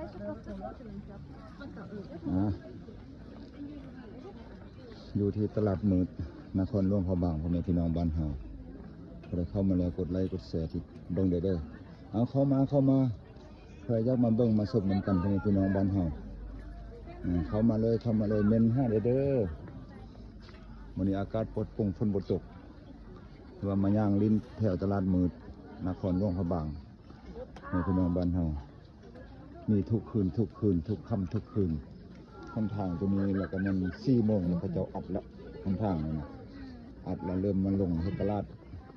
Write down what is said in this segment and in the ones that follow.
ອ່າ ຢູ່ທີ່ຕະຫຼາດມືດນະຄອນຫຼວງພະບາງ ພໍ່ແມ່ພີ່ນ້ອງບ້ານເຮົາ. ຜູ້ໃດເຂົ້າມາແລ້ວ ກົດໄລກົດແຊທີ່ເບິ່ງໄດ້ເດີ. ເອົາ ເຂົ້າມາ ເຂົ້າມາ ໃຜຢາກມາເບິ່ງມາຊົມນຳກັນ ພໍ່ແມ່ພີ່ນ້ອງບ້ານເຮົາ. ເຂົ້າມາເລີຍ ເຂົ້າມາເລີຍ ເມັນຫາໄດ້ເດີ. ມື້ນີ້ອາກາດປອດໂປ່ງ ຝົນບໍ່ຕົກ ຖືວ່າມາຍ່າງຫຼິ້ນແຖວຕະຫຼາດມືດນະຄອນຫຼວງພະບາງ ໃຫ້ພີ່ນ້ອງບ້ານເຮົາ. ມີທຸກຄືນ ທຸກຄືນ ທຸກຄ່ຳທຸກຄືນ. ຫົນທາງກໍມີ ແລ້ວກໍແມ່ນສີ່ໂມງ ແລ້ວເຂົາເຈົ້າອັດລະ ຫົນທາງນັ້ນນະ ອັດລະເລີ່ມມາລົງເຮັດຕະຫຼາດ.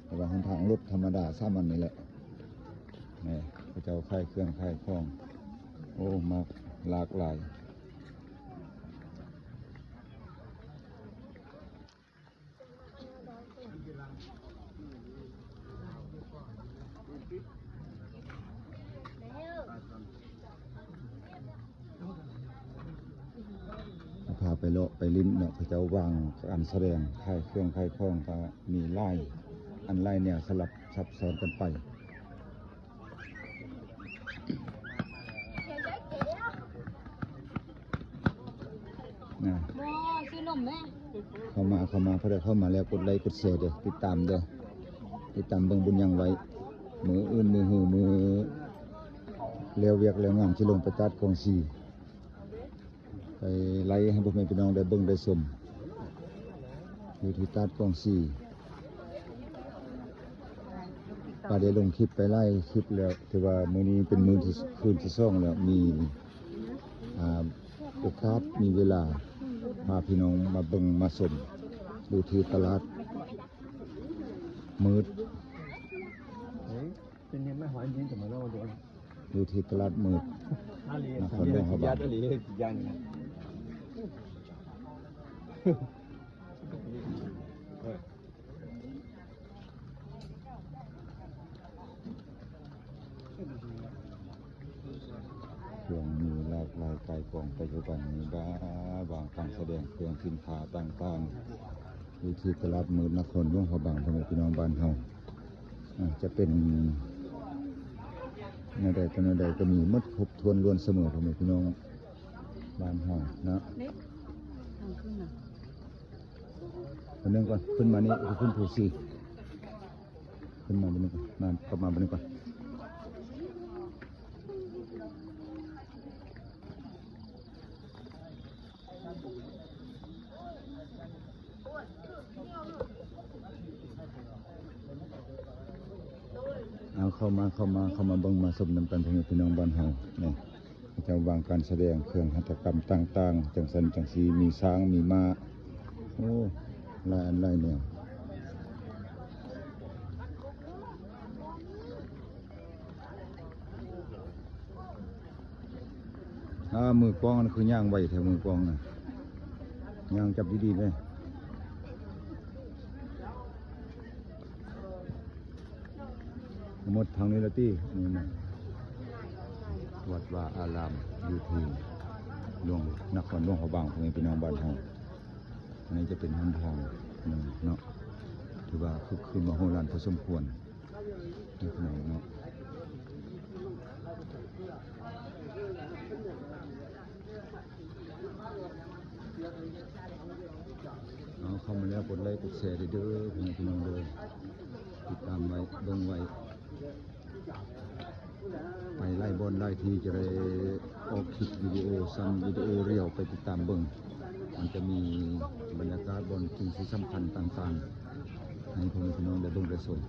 ແຕ່ວ່າຫົນທາງລົດທຳມະດາສາມັນນີ້ແຫຼະ. ນີ້ ເຂົາເຈົ້າຂາຍເຄື່ອງຂາຍຂອງ ໂອ້ ມາຫຼາກຫຼາຍ. ພາໄປເລາະໄປຫຼິ້ນເນາະ ເຂົາເຈົ້າວາງການສະແດງ ຂາຍເຄື່ອງຂາຍຂອງ ກໍມີຫຼາຍອັນຫຼາຍແນວ ສະຫຼັບຊັບຊ້ອນກັນໄປ. ນະ ບໍ່ ຊື້ນົມແມ້. ເຂົ້າມາ ເຂົ້າມາ ພໍໄດ້ເຂົ້າມາແລ້ວ ກົດໄລກົດແຊເດີ ຕິດຕາມເດີ ຕິດຕາມເບິ່ງບຸນຍັງໄວ້. ມື້ອື່ນ ມື້ຮື ມື້ແລ້ວວຽກແລ້ວງານ ຊິລົງໄປຕາດກອງສີ ໄປໄລໃຫ້ພໍ່ແມ່ພີ່ນ້ອງໄດ້ເບິ່ງໄດ້ຊົມ ຢູ່ທີ່ຕາດກອງສີ. ກໍໄດ້ລົງຄລິບໄປຫຼາຍຄລິບແລ້ວ ຖືວ່າມື້ນີ້ເປັນມື້ທີ່ ຄືນທີສອງແລ້ວ ມີ ອ່າ ໂອກາດ ມີເວລາ ພາພີ່ນ້ອງມາເບິ່ງມາຊົມ ຢູ່ທີ່ຕະຫຼາດມືດ ເປັນຫຍັງມາຫອຍດິນຈະມາເລົ່າໂດນ ຢູ່ທີ່ຕະຫຼາດມືດນະຄອນຫຼວງພະບາງ. ເຄື່ອງມີຫຼາກຫຼາຍກາຍກອງ ປັດຈຸບັນມີບ້າວາງການສະແດງເຄື່ອງສິນຄ້າຕ່າງໆ ຢູ່ທີ່ຕະຫຼາດມືດນະຄອນຫຼວງພະບາງ ພໍ່ແມ່ພີ່ນ້ອງບ້ານເຮົາ. ອາ ຈະເປັນແນວໃດຕໍ່ແນວໃດກໍມີໝົດຄົບຖ້ວນລ້ວນສະເໝີ ພໍ່ແມ່ພີ່ນ້ອງບ້ານເຮົາເນາະ. ເອົາຂຶ້ນນະ ອັນໜຶ່ງກ່ອນ ຂຶ້ນມານີ້ ຂຶ້ນພູຊີ ຂຶ້ນມາບັດນີ້ກ່ອນ ມາ ກັບມາບັດນີ້ກ່ອນ. ເອົາ ເຂົ້າມາ ເຂົ້າມາ ເຂົ້າມາເບິ່ງມາຊົມນຳກັນ ພໍ່ແມ່ພີ່ນ້ອງບ້ານເຮົາ. ນີ້ ເຂົາເຈົ້າວາງການສະແດງເຄື່ອງຫັດຖະກຳຕ່າງໆ ຈັ່ງຊັ້ນຈັ່ງຊີ້ ມີຊ້າງ ມີມ້າ ໂອ້ ຫຼາຍອັນຫຼາຍແນວ. ອ່າ ມືກອງ ອັນຄືຍ່າງໄວແທ້ ມືກອງນະ ຍ່າງຈັບດີໆແດ່. ໝົດທາງນີ້ລະຕິ ນີ້ນະ ວັດວາອາລາມ ຢູ່ທີ່ຫຼວງ ນະຄອນຫຼວງພະບາງ ພໍ່ແມ່ພີ່ນ້ອງບ້ານເຮົາ. ອັນນີ້ຈະເປັນຫົນທາງໜຶ່ງເນາະ ຖືວ່າຄຶກຄື້ນມະໂຫລານພໍສົມຄວນ. ເນາະ ເອົາ ເຂົ້າມາແລ້ວກົດໄລກົດແຊເດີ ເດີ ພີ່ນ້ອງເດີ ຕິດຕາມໄວ້ ເບິ່ງໄວ້ ໄປຫຼາຍບ່ອນຫຼາຍທີ່ ຈະໄດ້ອອກຄລິບວິດີໂອສັ້ນ ວິດີໂອລຽວ ໄປຕິດຕາມເບິ່ງ. ມັນຈະມີບັນຍາກາດບ່ອນທີ່ສຳຄັນຕ່າງໆ ໃຫ້ພໍ່ແມ່ພີ່ນ້ອງໄດ້ເບິ່ງໄດ້ຊົມ.